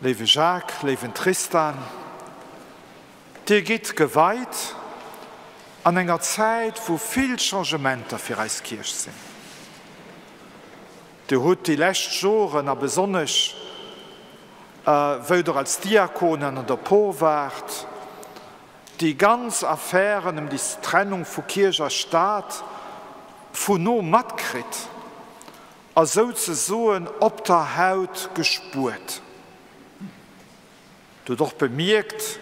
Léiwe Jacques, léiwen Tristan, Dir gitt geweit an enger Zäit, wou vill Changementer fir eis Kierch sinn. Dir hutt déi lescht Joren a besonnesch wou Der als Diakonen an der Por waart, déi ganz Affären ëm déi Trennung vu Kierch a Staat vu no matkritt a souzesoen op der Haut gespuert. Dir hutt och bemierkt,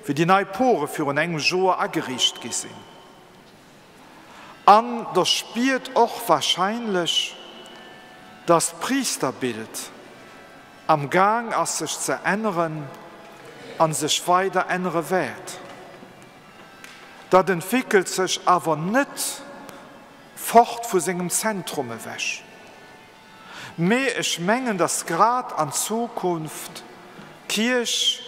wéi déi nei Pore virun engem Joer ageriicht gi sinn. An der spiert och wahrscheinlech, dass d'Priisterbild am Gaang ass sech ze änneren an sech weider ännere wäert. Dat entwéckelt sech awer net fort vu sengem Zentrum ewech. Mee ech mengen, dass grad an Zukunft d'Kierch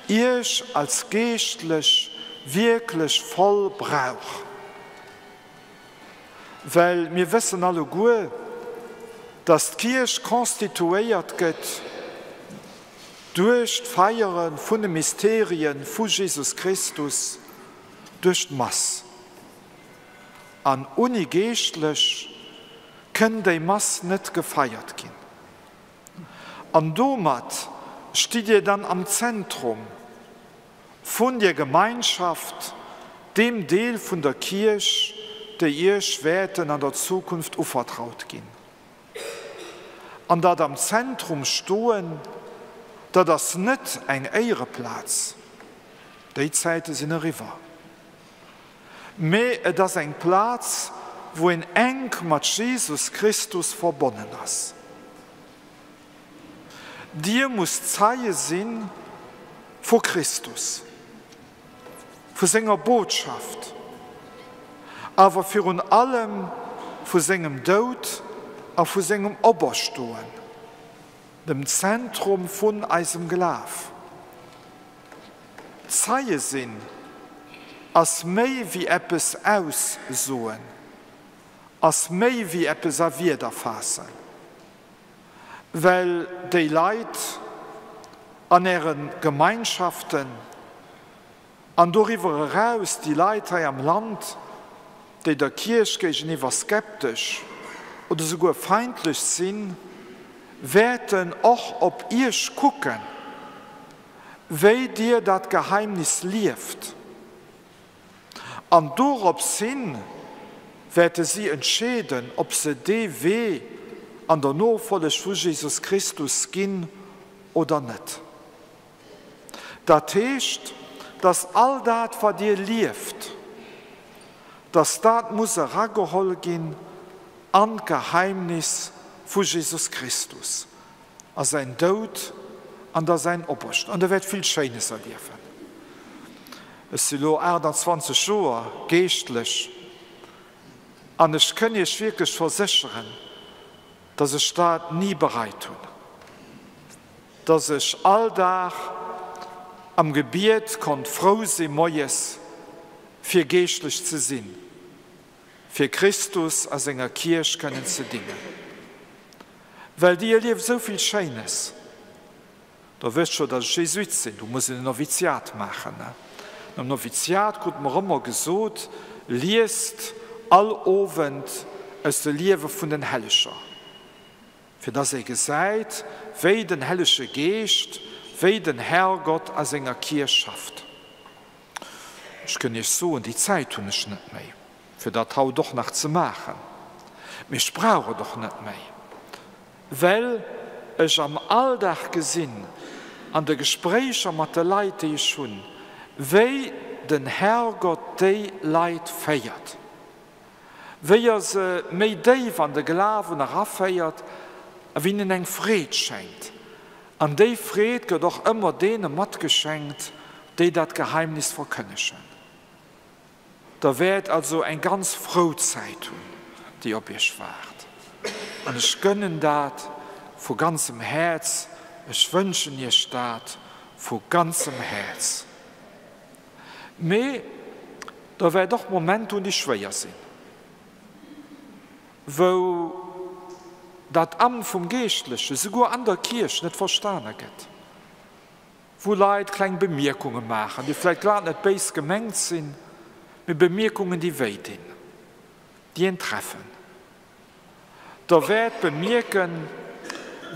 Iech als Geeschtlech wierklech voll brauch. Well mir wëssen alleguer, dass d'Kierch constituéiert gëtt duerch d'Feiere vun de Mysterien vu Jesus Christus, duerch d'Mass. An unni Geeschtlech kënn déi Mass net gefeiert ginn. An domat stitt Dir dann am Zentrum vun dir Gemeinschaft, deem Deel vun der Kierch, déi Iech wäerten an der Zukunft uvertraut ginn. An dat am Zentrum stoen, dat ass net eng Éiereplaz, déi Zäite sinn eriwwer. Mee et ass eng Plaz, wou een enk mat Jesus Christus verbonnen ass. Dir musst Zeie si vu Christus, vu senger Botschaft, awer virun allem vu sengem Doud a vu sengem Operstoen, dem Zentrum vun eisem Glaf. Zeie sinn ass méi wéi eppes aussoen, ass méi wéi eppes a Wierder faassen. Well déi Leit an Äre Gemeinschaften an doriwwer eraus déi Leit hei am Land, déi der Kierch géigeniwwer skeptesch oder souguer feindlech sinn, wäerten och op Iech kucken, wéi Dir dat Geheimnis lieft. An dorops hin wäerte si entscheeden, ob se dee Wee an der Nofolleg vu Jesus Christus ginn oder net. Dat heescht, dass all dat, wat Dir lieft, dass dat muss erageholl ginn an d'Geheimnis vu Jesus Christus, a säin Doud an da säin Operstoen. An Der wäert vill Schéines erliewen. Ech si lo 28 Joer Geeschtlech an ech kënn Iech wierklech versécheren, dass ech dat ni bereit hunn, dass ech all Dag am Gebiet konnt frou si moies, fir geeschtlech ze sinn, fir Christus a senger Kierch kënnen ze dingen. Well déi erlieft esou vill Schéines. Der wësst scho, datt ech Jesuit sinn, do muss een en Noviziat maachen. Nom Noviziat krute mer ëmmer gesot, Liest all Owend aus de Liewe vun den Helleger, fir datt ee gesäit, wéi den Hellege Geescht, wéi den Herrgott a senger Kierch schafft. Ech kënn Iech soen, déi Zäit hunn ech net méi, fir dat haut och nach ze maachen. Mee ech brauch et och net méi, well ech am Alldag gesinn, an de Gespréicher mat de Leit, déi ech hunn, wéi den Herrgott déi Leit féiert. Wéi er se méi déif an de Glawen eraféiert a wéi hinnen eng Freed schenkt. An déi Freed gëtt och ëmmer deene matgeschenkt, déi dat Geheimnis verkënnegen. Der wäert also eng ganz frou Zäit hunn, déi op iech waart. An ech gënnen dat vu ganzem Häerz, ech wënschen iech dat vu ganzem Häerz. Mee der wäert och Momenter hunn, déi schwéier sinn, wou dat Amt vum Geeschtleche souguer an der Kierch net verstane gëtt. Wou Leit kleng Bemierkunge maachen, déi vläicht grad net béis gemengt sinn, mee Bemierkungen, déi wéi dinn, déi een treffen. Der wäert bemierken,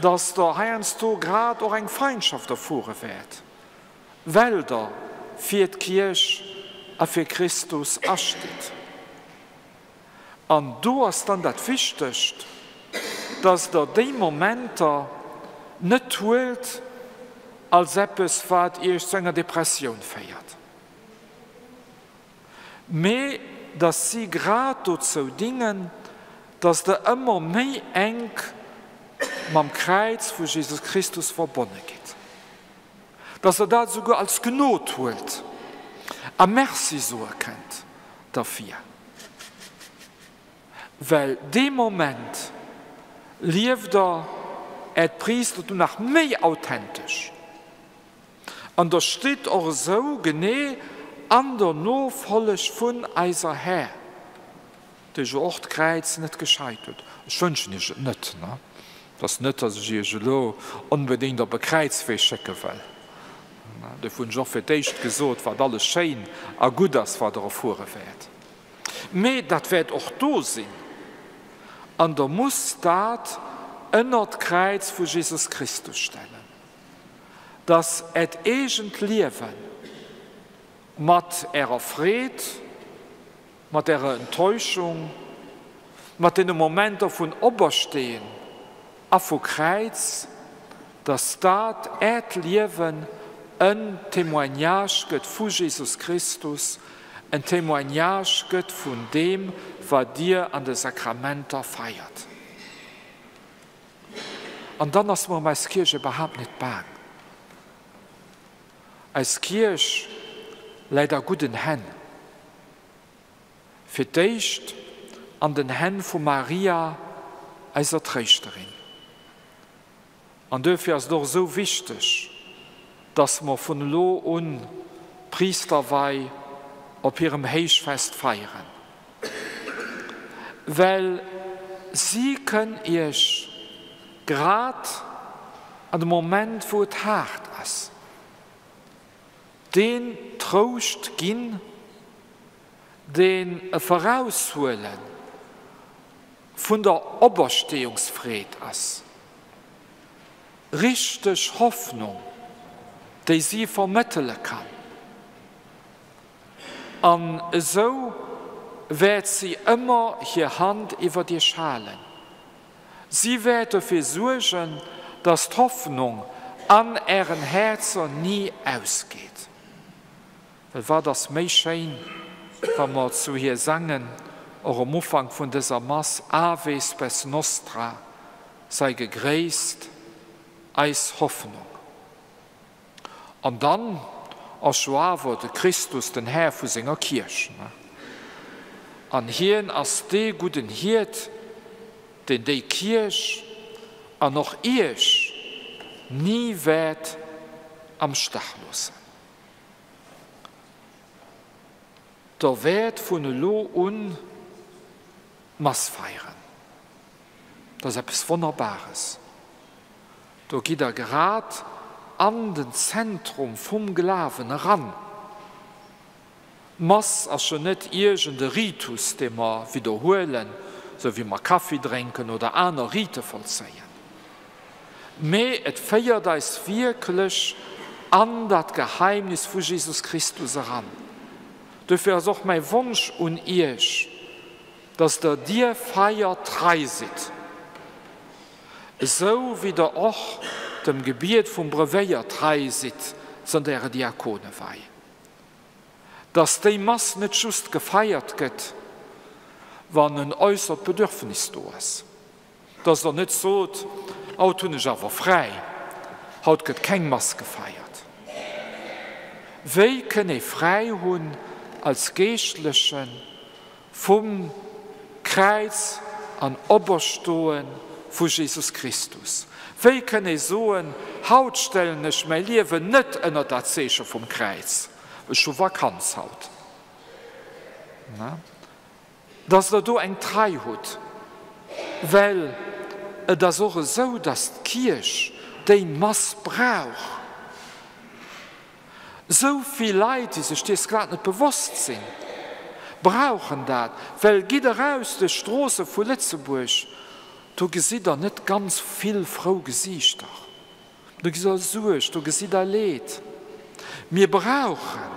dass Der heiansdo grad och eng Feindschaft erfuere wäert, well Der fir d'Kierch a fir Christus astitt. An do ass dann dat Wichtegt, dass Der déi Momenter net huelt als eppes, wat Iech zu enger Depressioun féiert, mee dass si grad dozou dingen, dass Der ëmmer méi enk mam Kräiz vu Jesus Christus verbonne gitt, dass Der dat esouguer als Gnod huelt a Merci soe kënnt derfir. Well dee Moment lieft Der Äert Priistertum nach méi authentesch an Der stitt och esou genee an der Nofolleg vun eiser Här, déi jo och d'Kräiz net gescheit huet. Ech wënschen Iech et net, ne? Et ass net, dass ech Iech elo onbedéngt op e Kräizwee schécke wëll. Dofir hunn ech och fir d'éischt gesot, wat alles schéin a gutt ass, wat Der erfuere wäert. Mee dat wäert och do sinn, an Der musst dat ënnert d'Kräiz vu Jesus Christus stellen, dass Äert eegent Liewe mat Ärer Freed, mat Ärer Enttäuschung, mat deene Momenter vun Opersteen a vu Kräiz, dass dat Äert Liewen en Témoignage gëtt vu Jesus Christus, en Témoignage gëtt vun deem, wat Dir an de Sakramenter feiert. An dann ass mer ëm eis Kierch iwwerhaapt net baang. Eis Kierch läit a gudden Hänn. Fir d'éischt an den Hänn vu Maria, eiser Tréischterin. An duerfir ass et och esou wichteg, dass mer vun elo un d'Priisterwei op hirem Héichfest feieren, well si kënn Iech grad an dem Moment, wou et haart ass, deen Trouscht ginn, deen e Veraushuele vun der Opersteeungsfreed ass, richteg Hoffnung, déi si vermëttele kann. An esou wäert si ëmmer hir Hand iwwert iech halen. Si wäert dofir suergen, dass d'Hoffnung an ären Häerzer ni ausgeet. Well wat ass méi schéin, wa mer zu hir sangen, och um Ufank vun dëser Mass, Ave spes nostra, sei gegréisst, eis Hoffnung. An dann ass jo awer de Christus den Här vu senger Kierch, an hien ass dee gudden Hiert, deen déi Kierch an och iech ni wäert am Stach loossen. Der wäert vun elo un d'Mass feieren. Dat ass eppes Wonnerbares. Do gitt Der grad an den Zentrum vum Glawen eran. D'Mass ass jo net iergend e Ritus, dee mer widderhuelen, sou wéi mer Kaffi drénken oder aner Rite vollzéien. Mee et féiert eis wierklech an dat Geheimnis vu Jesus Christus eran. Dofir ass och mäi Wonsch un iech, dass der dier Feier trei sidd, esou wéi der och dem Gebiet vum Brevéier trei sidd zënter ärer Diakonewei. Dass déi Mass net just gefeiert gëtt, wann en äussert Bedürfnis do ass. Dass Der net sot, Haut hunn ech awer fräi, haut gëtt keng Mass gefeiert. Wéi kënn ee fräi hunn als Geeschtlechen vum Kräiz an Operstoe vu Jesus Christus? Wéi kënn ee soen, Haut stellen ech mäi Liewen net ënner dat Zeeche vum Kräiz, ech hu Vakanz haut? Dass Der do eng Trei hutt, well et ass och esou, dass d'Kierch déi Mass brauch. Esou vill Leit, déi sech dees grad net bewosst sinn, brauchen dat, well gitt eraus duerch d'Stroosse vu Lëtzebuerg, do gesitt Der net ganz vill frou Gesiichter, do gesitt Der Suerg, do gesitt Der Leed. Mir brauchen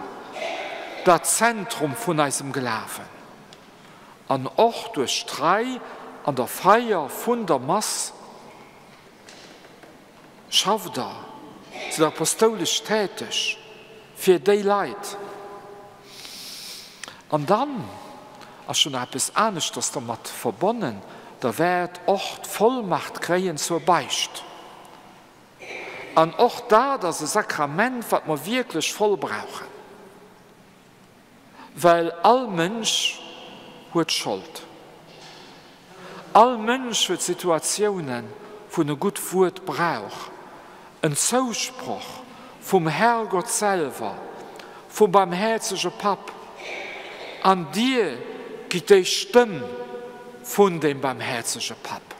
dat Zentrum vun eisem Glawen an och duerch d'Trei an der Feier vun der Mass, Schafft Der, sidd apostoulesch täteg fir déi Leit. An dann ass jo nach eppes aneschters dermat verbonnen, Der wäert och d'Vollmacht kréien zur Beicht. An och dat ass e Sakrament, wat mer wierklech voll brauchen. Well all Mënsch huet Schold. All Mënsch huet Situatiounen, wou en e gutt Wuert brauch, en Zousproch vum Herrgott selwer, vum barmhäerzege Papp. An dir gitt déi Stëmm vun deem barmhäerzege Papp.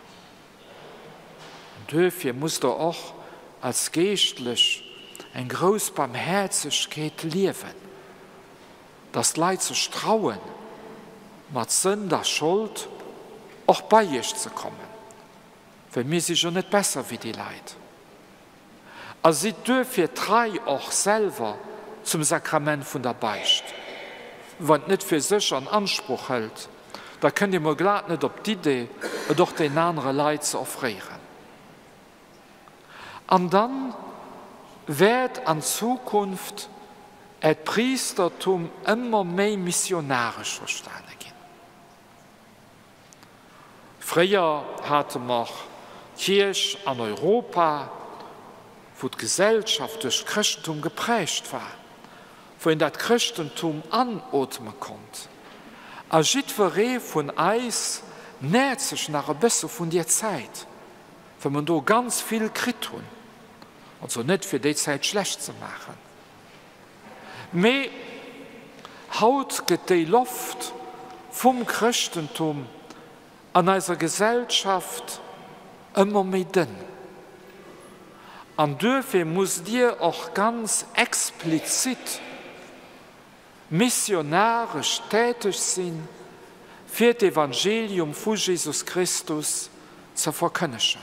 An duerfir musst der och als Geeschtlech eng grouss Barmhäerzegkeet liewen, dass d'Leit sech trauen, mat Sënd a Schold och bei iech ze kommen, well mir si jo net besser wéi déi Leit. A sidd duerfir trei och selwer zum Sakrament vun der Beicht. Wann et net fir sech an Ansproch hëlt, da kënnt ee mol glat net op d'Idee, et och den anere Leit ze offréieren. An dann wäert an Zukunft Äert Priistertum ëmmer méi missionaresch verstane ginn. Fréier hate mer d'Kierch an Europa, wou d'Gesellschaft duerch d'Chrëschtentum geprägt war, wou een dat Chrëschtentum anootme konnt. A jiddweree vun eis nährt sech nach e bësse vun dier Zäit, well mer do ganz vill kritt hunn. Also net fir déi Zäit schlecht ze maachen. Mee haut gëtt déi Loft vum Chrëschtentum an eiser Gesellschaft ëmmer méi dënn. An duerfir musst Dir och ganz explizit missionaresch täteg sinn, fir d'Evangelium vu Jesus Christus ze verkënnegen.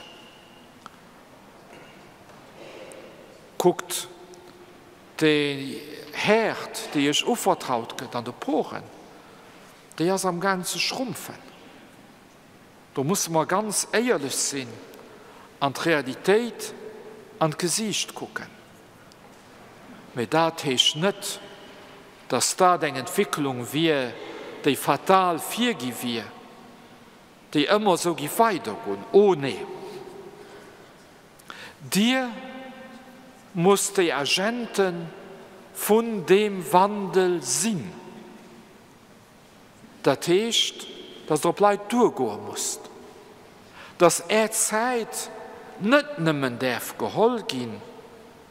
Kuckt déi Häerd, déi iech uvertraut gëtt an de Poren, déi ass am Gaang ze schrumpfen. Do musse mer ganz éierlech sinn an d'Realitéit an d'Gesiicht kucken. Mee dat heescht net, dass dat eng Entwicklung wier, déi fatal virgi wier, déi ëmmer esou giff weidergoen. Oh nee! Dir musst déi Agente vun deem Wandel sinn. Dat heescht, dass Der op Leit duergoe musst, dass Är Zäit net nëmmen däerf geholl gi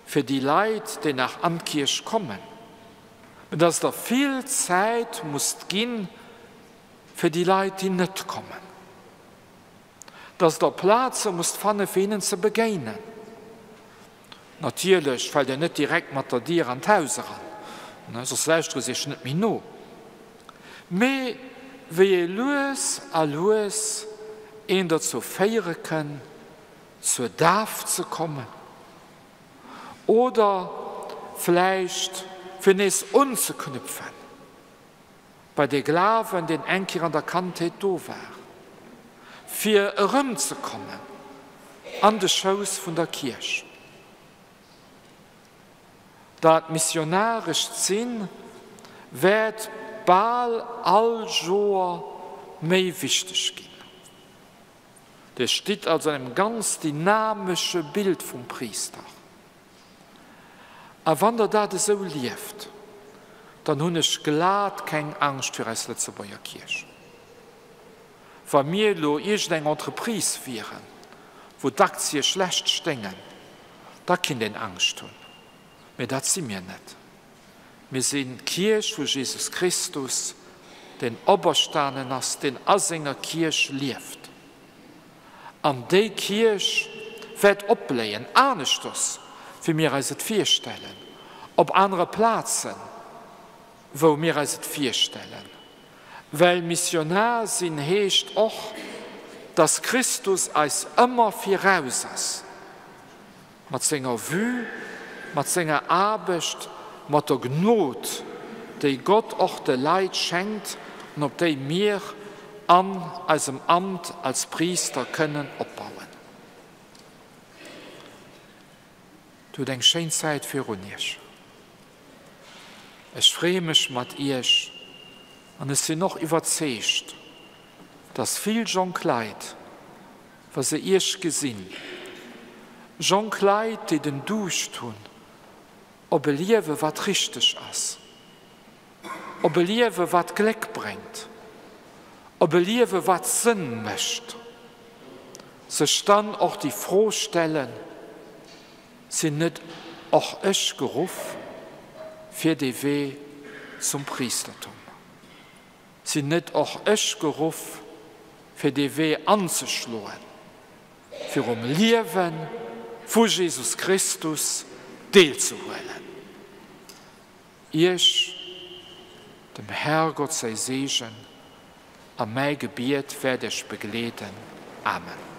fir déi Leit, déi nach an d'Kierch kommen, mä dass Der vill Zäit musst gi fir déi Leit, déi net kommen. Dass Der Plaze musst fanne fir hinnen ze begéinen. Natierlech fält Dir net direkt mat der Dier an d'Haus eran, soss lauschtere se Iech net méi no. Mee wéi ee lues a lues een dozou féiere kënn, zur Daf ze kommen oder vläicht fir nees unzeknüpfen bei dee Glawen, deen eng Kéier an der Kandheet do war, fir erëmzekommen an de Schouss vun der Kierch. Dat missionarescht Sinn wäert bal all Joer méi wichteg ginn. Dir stitt also an engem ganz dynamesche Bild vum Priister. A wann Der dat esou lieft, dann hunn ech glat keng Angscht fir eis Lëtzebuerger Kierch. Wa mir elo iergendeng Entreprise wieren, wou d'Aktie schlecht sténgen, da kinnt een Angscht hunn. Mä dat si mir net. Mir sinn d'Kierch vu Jesus Christus, deen operstanen ass, deen a senger Kierch lieft. An déi Kierch wäert opbléien, aneschters wéi mir eis et virstellen. Op anere Plazen, wou mir eis et virstellen. Well Missionar sinn heescht och, dass Christus eis ëmmer viraus ass, mat senger Vue, mat senger Aarbecht, mat der Gnod, déi Gott och de Leit schenkt an op déi mir an eisem Amt als Priister kënnen opbauen. Dir hutt eng schéin Zäit virun Iech. Ech freeë mech mat Iech an ech sinn och iwwerzeegt, dass vill jonk Leit, wa se Iech gesinn, jonk Leit, déi den Duuscht hunn op e Liewe wat richteg ass, op e Liewe wat Gléck bréngt, op e Liewe wat Sënn mécht, sech dann och déi Fro stellen, Sinn net och ech geruff fir dee Wee zum Priistertum? Sinn net och ech geruff fir dee Wee anzeschloen, fir um Liewe vu Jesus Christus deelzehuelen? Iech dem Herrgott säi Seegen a mäi Gebiet wäert iech begleeden. Amen.